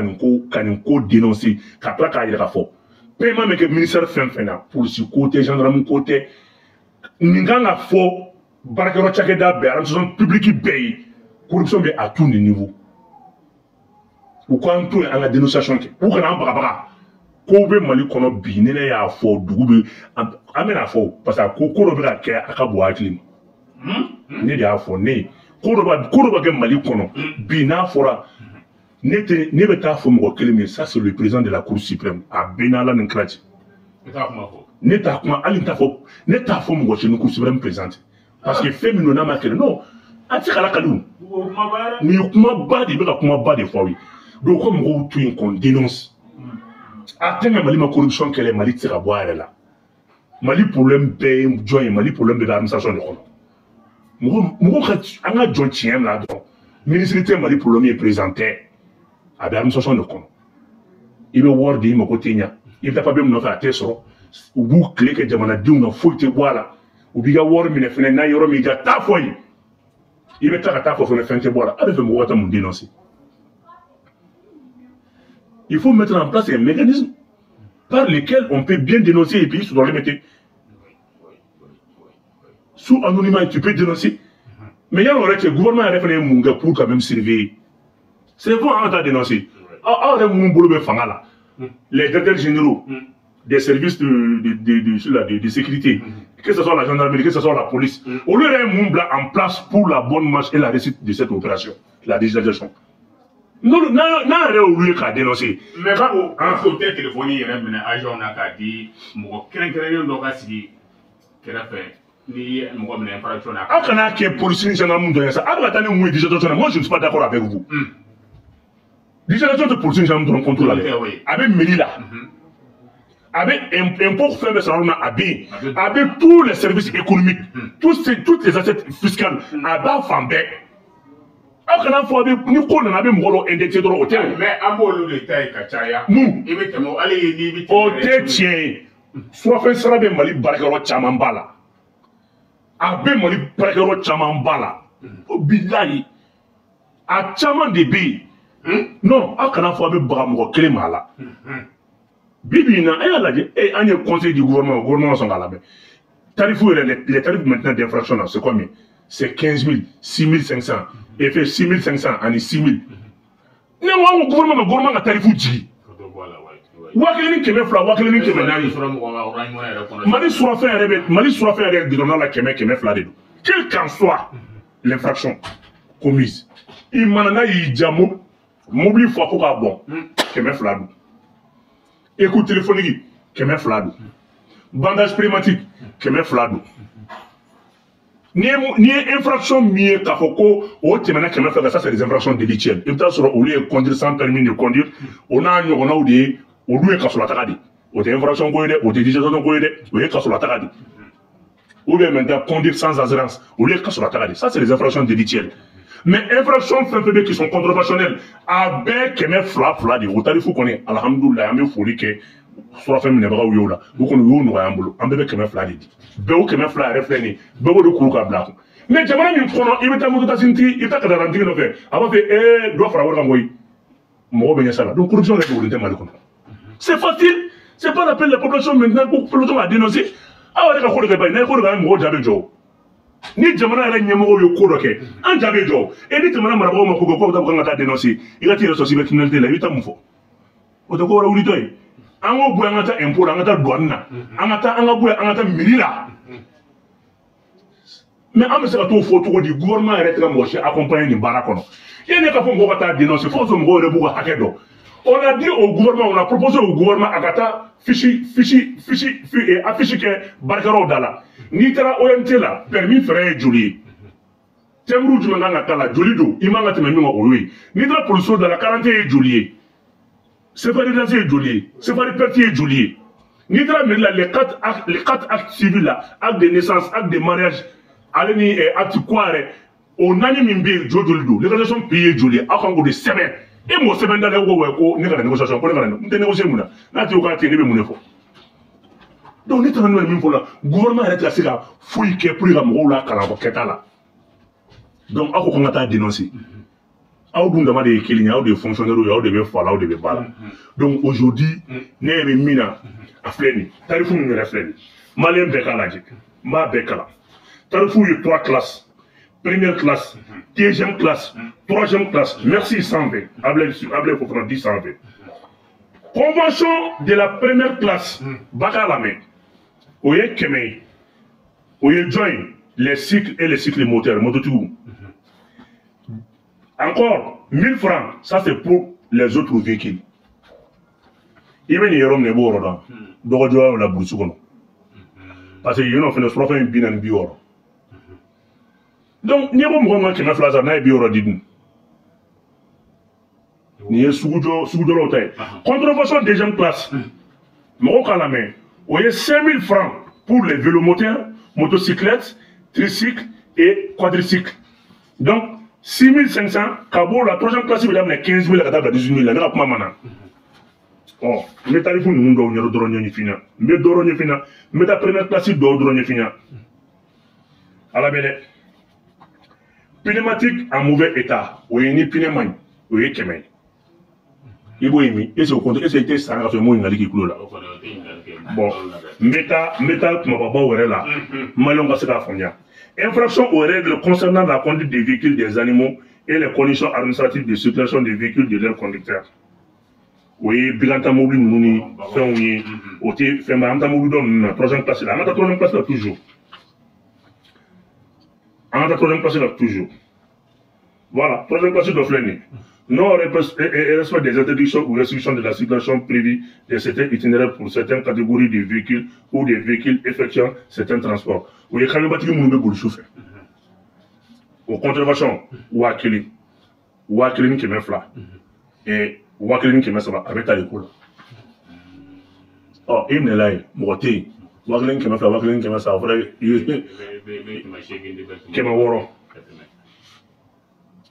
ka nin ko dénoncer, ka tila k'a yira k'a fɔ paiement bɛ kɛ ministère fɛn fɛn na, polisi ko tɛ, gendarme ko tɛ, nin kan ka fɔ baarakɛyɔrɔ cakɛda bɛɛ, administration publique bɛɛ ye. Corruption bɛ à tous les niveaux. U k'an to yen, an ka dénonciation kɛ, u kana an bagabaga. Kow bɛ Mali kɔnɔ bi, ni ne y'a fɔ dugu bɛ, an bɛna fɔ, parce que ko dɔ bɛ ka kɛ, a ka bon hakili ma. Ne de y'a fɔ, ne ko dɔ b'a kɛ Mali kɔnɔ bi, n'a fɔra ne tɛ, ne bɛ taa fɔ mɔgɔ kelen min, ça c'est le président de la Cour suprême. A bɛɛ n'Ala ni kira cɛ, ne t'a kuma, hali n t'a fɔ, ne t'a fɔ mɔgɔ si ni Cour suprême président tɛ, parce que fɛn min don, n'a ma kɛlɛ, non, a tɛ se ka lakali o. Nin ye kumaba de ye, i bɛ ka kumaba de fɔ aw ye. Donc ko mɔgɔw to yen qu'on dénonce. A tɛ ka Mali ma corruption kɛlɛ, Mali tɛ se ka bɔ a yɛrɛ la. Mali problème bɛɛ ye jɔn ye? Mali problème bɛɛ bɛ administration de kɔnɔ. Mɔgɔ ka an ka jɔn tiɲɛ la dɔrɔn, ministre tɛ Mali problème ye, président tɛ, a bɛ administration de kɔnɔ. I bɛ wari di, i mako tɛ ɲa, i bɛ taa papier min nɔfɛ, a tɛ sɔrɔ. U b'u tile kɛ jamanadenw na, foyi tɛ bɔ a la. U b'i ka wari minɛ fɛnɛ, n'a yɔrɔ min ja, taa fɔ yen, i bɛ taa ka taa fɔ fɛnɛ, fɛn tɛ bɔ a la. A bɛ fɛ mɔgɔ ka taa mun dénoncer? Il faut mettre en place un mécanisme par lequel on peut bien dénoncer et puis sous mettre sous anonymat, tu peux dénoncer. Mais il y a un que gouvernement yɛrɛ fana ye mun kɛ pour quand même surveiller? C'est bon, an ka taa dénoncer. Aw yɛrɛ mun bolo bɛ fanga la, les directeurs généraux des services de sécurité, que ce soit la gendarmerie, que ce soit la police, olu yɛrɛ ye mun bila en place pour la bonne marche et la réussite de cette opération, la digitalisation? N'a yɛrɛ y'olu ye k'a dénoncer. Mais ko o tɛ telefɔni yɛrɛ minɛ agent na k'a di mɔgɔ kɛrɛnkɛrɛnnen dɔ ka sigi kɛrɛfɛ, n'i ye mɔgɔ minɛ infraction na. Aw kana kɛ polisi ni gendarme dɔ ye sa, aw bɛ ka taa ni mun ye digitalisation na? Moi, je ne suis pas d'accord avec vous. Digitalisation tɛ polisi ni gendarme dɔrɔn contrôle la dɛ, a bɛ mairie la, a bɛ impôt fɛn bɛɛ sɔrɔ yɔrɔ min na, a bɛ yen, a bɛ tous les services économiques, toutes les assiettes fiscales, a b'a fan bɛɛ. Aw kana fɔ a bɛ ni ko nana, a bɛ mɔgɔ dɔ indexé dɔrɔn, o tɛ o. Mais an b'olu de ta ye ka caya. Mun? I bɛ tɛmɛ hali n'i bɛ. O tɛ tiɲɛ ye. Surafɛn sara bɛ Mali baarakɛyɔrɔ caman ba la, a bɛ Mali baarakɛyɔrɔ caman ba la, o bilayi, a caman de bɛ yen. Non, aw kana fɔ a bɛ baga mɔgɔ kelen ma a la. Bi bi in na, a y'a lajɛ, e an ye conseil du gouvernement, gouvernement sɔn k'a labɛn. Tarif yɛrɛ, les tarifs maintenant d'infraction là, c'est combien? C'est 15 000, 6 500 et fait 6 500 ani 6 000. Ne ko an ko gouvernement ma, gouvernement ka tarif jigin 1200, 1400. Mali surafɛn yɛrɛ bɛ, Mali surafɛn yɛrɛ gidɔrɔn la, kɛmɛ 200 de don. Quelle qu'en soit l'infraction commise, i mana n'a y'i ja, mobili fa ko k'a bɔn, 200 don. Écoute téléphonique, 200 don. Bandage pneumatique, 200 don. N'i ye infraction min ye k'a fɔ ko o tɛmɛna 200 kan, ça c'est des infractions délictuelles. I bɛ taa sɔrɔ olu ye conduire sans permis de conduire, o n'a ɲɔgɔnnaw de ye, olu ye kasolataga de. O tɛ infraction ko ye dɛ, o tɛ digitalisation ko ye dɛ, o ye kasolataga de. Ou bien maintenant conduire sans assurance, ou les cas sur la taga. Ça, c'est les infractions délictuelles. Mais infractions fɛn fɛn bɛ qui sont contraventionnelles, a bɛɛ 200 de. O tarifu kɔni, alhamdulilayi, an bɛ foli kɛ surafɛn minɛbagaw ye o la. O kɔni, u y'o nɔgɔya an bolo. An bɛɛ bɛ 200 de di. Bɛɛ o 200 yɛrɛ filɛ nin ye, bɛɛ b'o de kuru ka bila a kun. Mais jamana min kɔnɔ, i bɛ taa mototaxitigi, i bɛ taa kadarantigi nɔfɛ, a b'a fɔ ee, dɔ fara wari kan koyi. Mɔgɔw bɛ ɲɛ sa la. Donc corruption yɛrɛ dogolen tɛ Mali kɔnɔ. C'est facile. C'est pas la peine la population maintenant ko population ka dénoncer. Aw yɛrɛ ka ko dɔ kɛ ba ye, n'a ye ko dɔ kɛ, an mɔgɔw ja bɛ jɔ. Ni jamana yɛrɛ ɲɛmɔgɔw ye ko dɔ kɛ, an ja bɛ jɔ. E ni jamana marabagaw ma ko kɛ, k'aw bɛ taa kan ka taa dénoncer, i ka t'i yɛrɛ sɔrɔ cybercriminalité la, i bɛ taa mun fɔ? O tɛ ko wɛrɛ wulitɔ ye. An k'o bɔ yen, an ka taa impôt la, an ka taa douane na, an ka taa, an ka bɔ yen, an ka taa mairie la. Mais an bɛ se ka t'o fɔ cogo di? Gouvernement yɛrɛ tɛ ka mɔgɔ si accompagner nin baara kɔnɔ. E ne ka fɔ mɔgɔw ka taa dénoncer, fo ka sɔrɔ mɔgɔw yɛrɛ b'u ka hakɛ dɔn. On a dit au gouvernement, on a proposé au gouvernement a ka taa fiche fiche fiche affiche kɛ baarakɛyɔrɔw da la. N'i taara OMT la, permis frais ye joli ye? Timbre jumɛn kan ka k'a la? Joli don? I man ka tɛmɛ min kan, o y'o ye. N'i taara polisiso da la, 40 ye joli ye? CFA de ye joli ye? CFA de perte ye joli ye? N'i taara mairie la, les quatre actes civils la, acte de naissance, acte de mariage, ale ni acte quoi yɛrɛ, o naani min bɛ yen, joli joli don? Légalisation prix ye joli ye? Aw kan k'o de sɛbɛn. E m'o sɛbɛn da la, ko wa ko ne kana négociation, ko ne kana, n tɛ négocier mun na? N'a tigi ko k'a tɛ, ne bɛ mun de fɔ? Donc ne taara n'o ye min fɔ la, gouvernement yɛrɛ tɛ ka se ka foyi kɛ pour que ka mɔgɔw lakalan ko kɛta la. Donc aw ko k'an ka taa dénoncer, aw dun dama de ye kelen ye, aw de ye fonctionnaire ye, aw de bɛ fa la, aw de bɛ ba la. Donc aujourd'hui, ne yɛrɛ bɛ min na, a filɛ nin tarifu min yɛrɛ filɛ nin, malien bɛɛ k'a lajɛ, n b'a bɛɛ kalan. Tarifu ye trois classes: première classe, deuxième classe, troisième classe. Merci 120. Ablaye, Ablaye Fofana dit 120. Convention de la première classe, baka la mɛn, o ye 100 ye. O ye jɔn ye? Les cycles et les cycles moteurs, mototigiw. Encore 1000 francs, ça c'est pour les autres véhicules. I bɛ nin yɔrɔ min na, i b'o yɔrɔ dɔn, dɔgɔjɔ la, burusi kɔnɔ, parce que yen nɔ fɛnɛ, surafɛn ye 40, 60. Donc n'i ko mɔgɔ min ka 200 sara, n'a ye 60 di dun, nin ye sugujɔ, sugujɔlaw ta ye. Contravention deuxième classe, mɔgɔw k'a lamɛn, o ye 5000 francs pour les vélomoteurs, motocyclettes, tricycles et quadricycles. Donc 6500 ka b'o la. Troisième classe bɛ daminɛ 15 000 ka taa bila 18 000 la. Ne ka kuma ma na, ɔ n bɛ tarifu ninnu dɔw ɲɛdɔn dɔrɔn ɲɛf'i ɲɛna, n bɛ dɔrɔn ɲɛf'i ɲɛna, n bɛ taa première classe dɔw dɔrɔn ɲɛf'i ɲɛna. Ala bɛ dɛ. Pneumatique en mauvais état, o ye ni pneu man ɲi, o ye 100 ye. I b'o ye min? Est ce que o compte? Est ce que i tɛ san ka sɔrɔ i m'o ɲininkali k'i tulo la? Bon, n bɛ taa kumababaw yɛrɛ la, maliyɛnw ka se k'a faamuya. Infraction aux règles concernant la conduite des véhicules, des animaux et les conditions administratives de circulation des véhicules de leurs conducteurs, o ye biganta mobili ninnu ni fɛnw ye, o tɛ fɛn ba. An bɛ taa mobili dɔ ninnu na, troisième classe la. An ka taa troisième classe la toujours, an ka taa troisième classe la toujours. Voilà, troisième classe dɔ filɛ nin ye: non respect des interdictions ou restrictions de la circulation prévues de certains itinéraires pour certaines catégories de véhicules ou des véhicules effectuant certains transports. O ye kamionbatigi minnu bɛ boli su fɛ. O contravention, 1000, 1200, et 1300, a bɛ ta de ko la. Ɔ, i minɛla yen, mɔgɔ tɛ yen, 1200, 1300, o fana ye 600.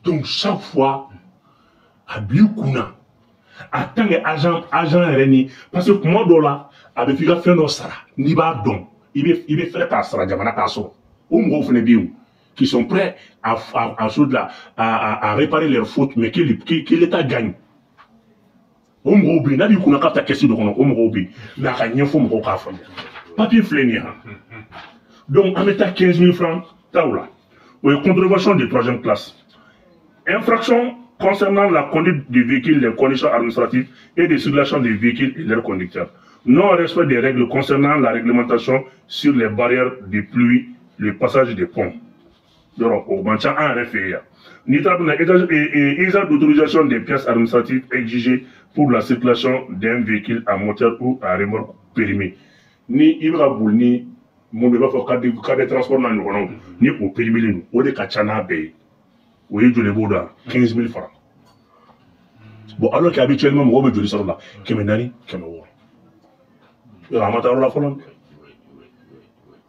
Donc chaque fois a b'i kunna en tant que agent, agent yɛrɛ ni, parce que kuma dɔw la, a bɛ f'i ka fɛn dɔ sara, n'i b'a dɔn, i bɛ fɛrɛ k'a sara jamana k'a sɔrɔ. O mɔgɔw fana bɛ yen qui sont prêts à réparer leurs fautes, mais que l'État gagne. O mɔgɔw bɛ yen, n'a b'i kunna k'a bɛ taa kɛsi dɔ kɔnɔ, o mɔgɔw bɛ yen. Mais a ka ɲɛfɔ mɔgɔw k'a faamuya. Papier filɛ nin ye han. Donc an bɛ taa 15 000 francs taw la, o ye contravention de troisième classe. Infraction concernant la conduite du véhicule, les conditions administratives et de circulation des véhicules et leurs conducteurs. Non-respect des règles concernant la réglementation sur les barrières de pluie, le passage des ponts. Yɔrɔ o man ca an yɛrɛ fɛ yen yan. N'i taara bɛna usage d'autorisation des pièces administratives exigées pour la circulation d'un véhicule à moteur ou à remorque périmé. Ni i bɛ ka boli ni mun bɛ, i b'a fɔ carte de transport n'a ɲɔgɔnnaw, ni o périmé don, o de ka ca n'a bɛɛ ye. O ye joli b'o da? 15 000 francs. Bon, alors qu'habituellement mɔgɔw bɛ joli sɔrɔ la? 400, 600. Yɔrɔ a ma taa yɔrɔ la fɔlɔ.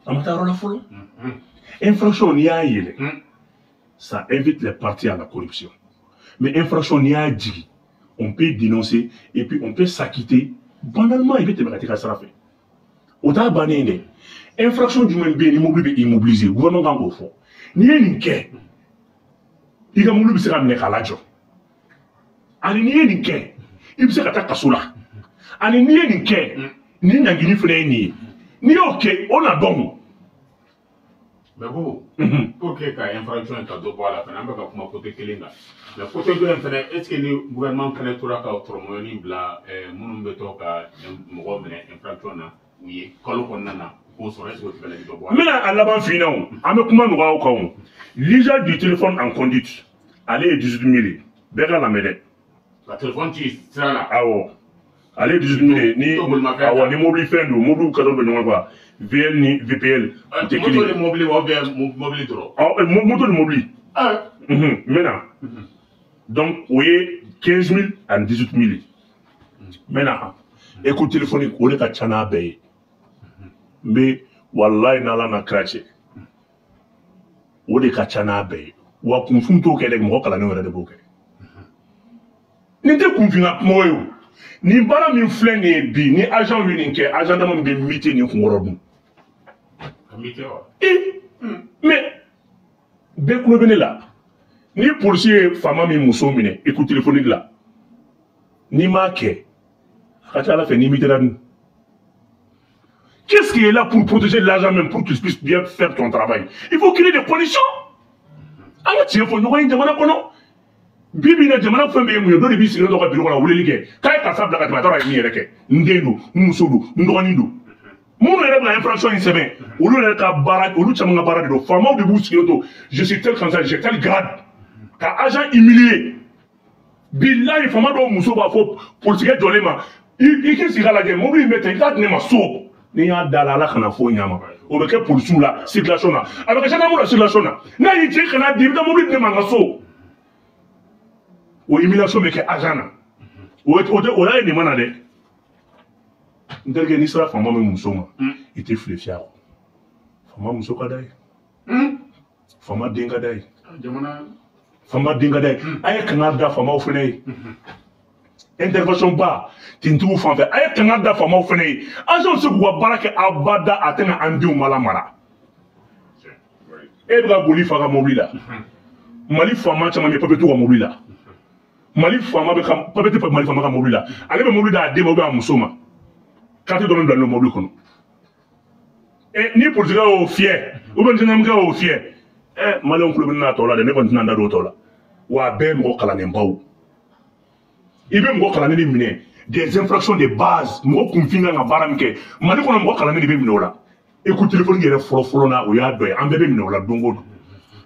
A ma taa yɔrɔ la fɔlɔ. Infraction, n'i y'a yɛlɛ, ça invite les partis à la corruption. Mais infraction, n'i y'a jigin, on peut dénoncer et puis on peut s'acquitter banalement. I bɛ tɛmɛ ka t'i ka sira fɛ, o t'a bannen dɛ. Infraction jumɛn bɛ yen ni mobili bɛ immobiliser? Gouvernement kan k'o fɔ. N'i ye nin kɛ, i ka mobili bɛ se ka minɛ k'a lajɔ, ani n'i ye nin kɛ, i bɛ se ka taa kaso la, ani n'i ye nin kɛ, nin ɲangili fana ye nin ye, n'i y'o kɛ, o na dɔn o. Mais bon, pour que ka infraction in ka dɔ bɔ a la fana, an bɛ ka kuma côté kelen kan, mais côté dɔ in fana, est ce que ni gouvernement fana tora ka tɔrɔmɔɲɔni bila minnu bɛ to ka mɔgɔw minɛ infraction na, u ye kalo kɔnɔna na k'o sɔrɔ, est ce que o tɛ fana dɔ bɔ a N la? bɛna a laban f'i ɲɛna o, an bɛ kuma nɔgɔya o kan o. L'usage du téléphone en conduite, ale ye 18 000 ye. Bɛɛ ka lamɛn dɛ. Ka téléphone ci sira la. Awɔ, ale ye 18 000 ye ni To bolimafɛn kan. Awɔ, ni mobili fɛn don, mobili kadɔ bɛ ɲɔgɔn kan, VL ni VPL u tɛ Moto kelen ni ye. Mobili wa, ou bien mobili dɔrɔn? Awɔ, moto ni mobili. N bɛ na. Donc o ye 15 000 ani 18 000 ye. N bɛ na écoute téléphonique, o de ka ca n'a bɛɛ ye. N bɛ walayi n'Ala na kira cɛ, o de ka ca n'a bɛɛ ye. Wa kunfin t'o kɛ dɛ, mɔgɔ kalannenw yɛrɛ de b'o kɛ. Nin tɛ kunfin ka kuma ye o. Nin baara min filɛ nin ye bi, ni agent ye nin kɛ, agent dama min bɛ muté nin kunkɔrɔ dun. Ka muté wa? Ee, mais bɛɛ kulo bɛ ne la. Ni polisi ye faama min muso minɛ écoute téléphonique la, n'i m'a kɛ, a ka ca Ala fɛ n'i mutera dun. Qu'est-ce qui est là pour protéger l'agent même, pour qu'il puisse bien faire ton travail? Il faut créer des conditions. An ka tiɲɛ fɔ ɲɔgɔn ye jamana kɔnɔ. Bi bi in na, jamana fɛn bɛɛ ye mun ye? Dɔ de b'i sigilen dɔ ka biro kɔnɔ, weleli kɛ k'a ye karisa bila ka tɛmɛ, a taara a ye min yɛrɛ kɛ, n den don, n muso don, n dɔgɔnin don. Minnu yɛrɛ bɛna infraction in sɛbɛn, olu yɛrɛ ka baara, olu caman ka baara de don. Faamaw de b'u sigilen to, je suis tel comme ça, j'ai tel grade, ka agent humilier. Bilahi, faama dɔw muso b'a fɔ polisikɛ jɔlen ma: i k'i sigi k'a lajɛ, mobili in bɛ ten, i t'a di ne ma so, ni n y'a da la, Ala kana foyi ɲ'a ma. O bɛ kɛ polisiw la circulation na, a bɛ kɛ gendarme la circulation na. N'a y'i cɛ kana di, i bɛ taa mobili di ne ma n ka so. O humiliation bɛ kɛ agent na. O tɛ o y'a ye nin ma na dɛ. N terikɛ, n'i sera faama min muso ma, i tɛ fili fiyɛ a kɔ. Faama muso ka d'a ye, faama den ka d'a ye. Jamana. Faama den ka d'a ye. A ye kangari da faamaw fana ye, intervention ba tentigiw fan fɛ, a ye kangari da faamaw fana ye. Agent se k'u ka baara kɛ abada, a tɛna an denw ma lamara. E bɛ ka boli fa ka mobili la. Mali faama caman bɛ papiye t'u ka mobili la. Mali faama bɛ ka papiye tɛ Mali faama ka mobili la. Ale bɛ mobili d'a den ma ou bien a muso ma, carte dɔrɔn bilalen don mobili kɔnɔ. Ɛ, ni polisikɛ y'o fiyɛ ou bien gendarme y'o fiyɛ, ɛ, maliyɛnw kulo bɛ ne n'a tɔ la dɛ. Ne kɔni tɛna n da don o tɔ la. Wa a bɛɛ ye mɔgɔ kalannenbaw. I bɛ mɔgɔ kalannen de minɛ des infractions de base. Mɔgɔ kunfin kan ka baara min kɛ Mali kɔnɔ, mɔgɔ kalannen de bɛ minɛ o la. Écoute téléphonique yɛrɛ fɔlɔ fɔlɔ na, o y'a dɔ ye. An bɛɛ bɛ minɛ o la don o don.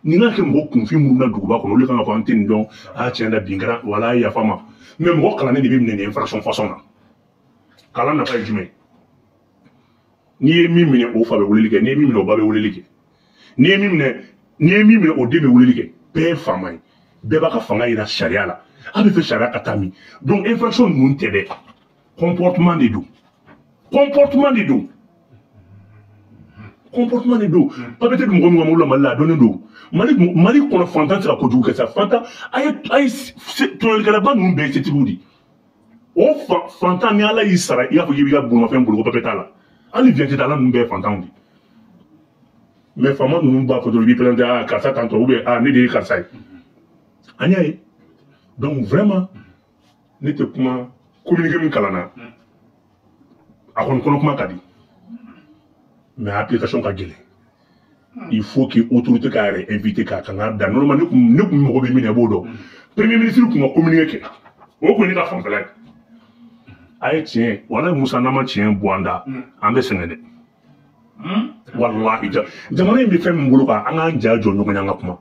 Nin ka kɛ mɔgɔ kunfin minnu na duguba kɔnɔ, olu kan ka fɔ an tɛ nin dɔn, a tiɲɛ na, bin kɛra wala, yafa ma. Mais mɔgɔ kalannen de bɛ minɛ nin infraction façon na. Kalan nafa ye jumɛn ye? N'i ye min minɛ, o fa bɛ weleli kɛ. N'i ye min minɛ, o ba bɛ weleli kɛ. N'i ye min minɛ, n'i ye min minɛ, o den bɛ weleli kɛ. Bɛɛ ye faama ye, bɛɛ b'a ka fanga yira sariya la. A bɛ fɛ sariya ka taa min? Donc infraction ninnu tɛ dɛ, comportement de don, comportement de don, comportement de don. Papiye tɛ mɔgɔ min ka mobili la Mali la, a dɔnnen don. Mali kɔnɔ, fantan tɛ se ka kojugu kɛ sa. Fantan, a ye tɔɲɔlikɛlaba ninnu bɛɛ ye setigiw de ye. O fantan ni Ala y'i sara, i b'a fɔ k'i b'i ka bolimafɛn boli ko papiye t'a la, hali vignette t'a la. Ninnu bɛɛ ye fantanw de ye. Mais faama ninnu b'a fɔ dɔrɔn, i b'i présenter: ah, karisa tantɔ, ou bien ah, ne de ye karisa ye. An y'a ye. Donc vraiment, ne tɛ kuma. Communiqué min kalanna, a kɔni kɔnɔ kuma ka di, mais application ka gɛlɛn. Il faut que autorité k'a yɛrɛ invité k'a kan ka da. Normalement, ne kun mago bɛ min na, i b'o dɔn. Premier ministre kun ka communiqué kɛ, o kun ye ne ka fanfɛla ye. A ye tiɲɛ walayi, Musa, n'an ma tiɲɛ bɔ an da, an bɛ sɛgɛn dɛ. Walahi, jamana in bɛ fɛn min bolo kan, an k'an ja jɔ ɲɔgɔn ye, an ka kuma.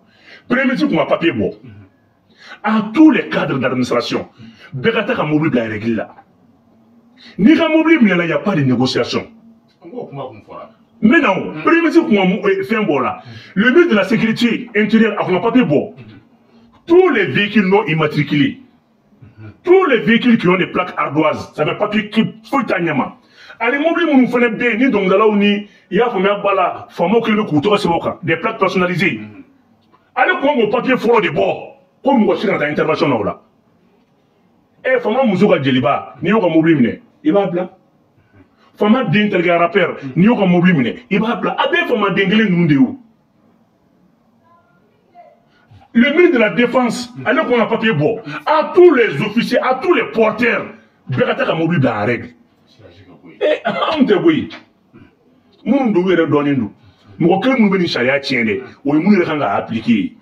Premier ministre kun ka papier bɔ à tous les cadres d'administration, bɛɛ ka taa ka mobili bila règle la. N'i ka mobili minɛna, y a pas de négociation. N k'o kuma kun fɔra. N bɛ na o. Premier ministre kun ka fɛn bɔ o la. Le ministre de la Sécurité intérieure, a kun ka papier bɔ: tous les véhicules non immatriculés, tous les véhicules qui ont des plaques ardoises, ça veut papier qui foyi t'a ɲɛ ma. Ani mobili minnu fana bɛ yen ni dɔnkilidalaw ni i y'a faamuya ba la faamaw kɛlen bɛ k'u tɔgɔ sɛbɛn o kan des plaques personnalisées. Ale kun k'o papier fɔlɔ de bɔ ko mɔgɔ si kana taa intervention na o la. Ɛ faama muso ka jeliba n'i y'o ka mobili minɛ i b'a bila. Faama den terikɛ rappeur n'i y'o ka mobili minɛ i b'a bila. A bɛɛ ye faama den kelen ninnu de ye o. Le ministre de la Défense, ale kun ka papier bɔ à tous les officiers, à tous les porteurs, bɛɛ ka taa ka mobili bila en règle. Anw tɛ koyi. Minnu don u yɛrɛ dɔnnen don. Mɔgɔ kelen minnu bɛ nin sariya tiɲɛ dɛ, o ye minnu yɛrɛ kan ka appliquer.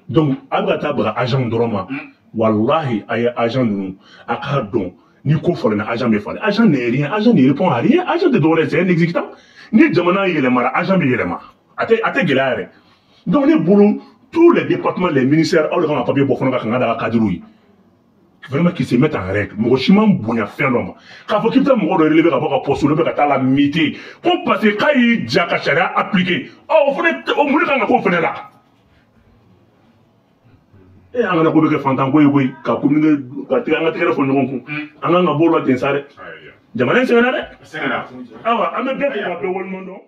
Donc a bɛ ka taa baga agent dɔrɔn ma. Wallahi a ye agent ninnu a k'a dɔn ni ko falenna agent bɛ falen. Agent n'est rien, agent ne répond à rien, agent tɛ dɔwɛrɛ ye, c'est un exécutant. Ni jamana yɛlɛmara agent bɛ yɛlɛma. A tɛ gɛlɛya yɛrɛ. Donc ne bolo tous les départements, les ministères, aw de kan ka papier bɔ fana ka kan ka da ka cadre ye. Vraiment qu'ils se mettent en règle. Mɔgɔ si man bonya fɛn dɔ ma. K'a fɔ k'i bɛ taa mɔgɔ dɔ relever ka bɔ ka poste la, ou bien ka taa la muter. Ko parce que k'a y'i ja ka sariya appliquer. Ɔ o fana o mun de kan ka k'o fana la? E an kana ko bɛ kɛ fantan ko ye koyi, ka communiquer ka tigɛ an ka tigɛrɛ fɔ ɲɔgɔn kun. An kan ka bɔ o la ten sa dɛ. Jamana in sɛgɛnna dɛ. Ayiwa an bɛ bɛɛ fo ka bɛɛ waleɲuman dɔn.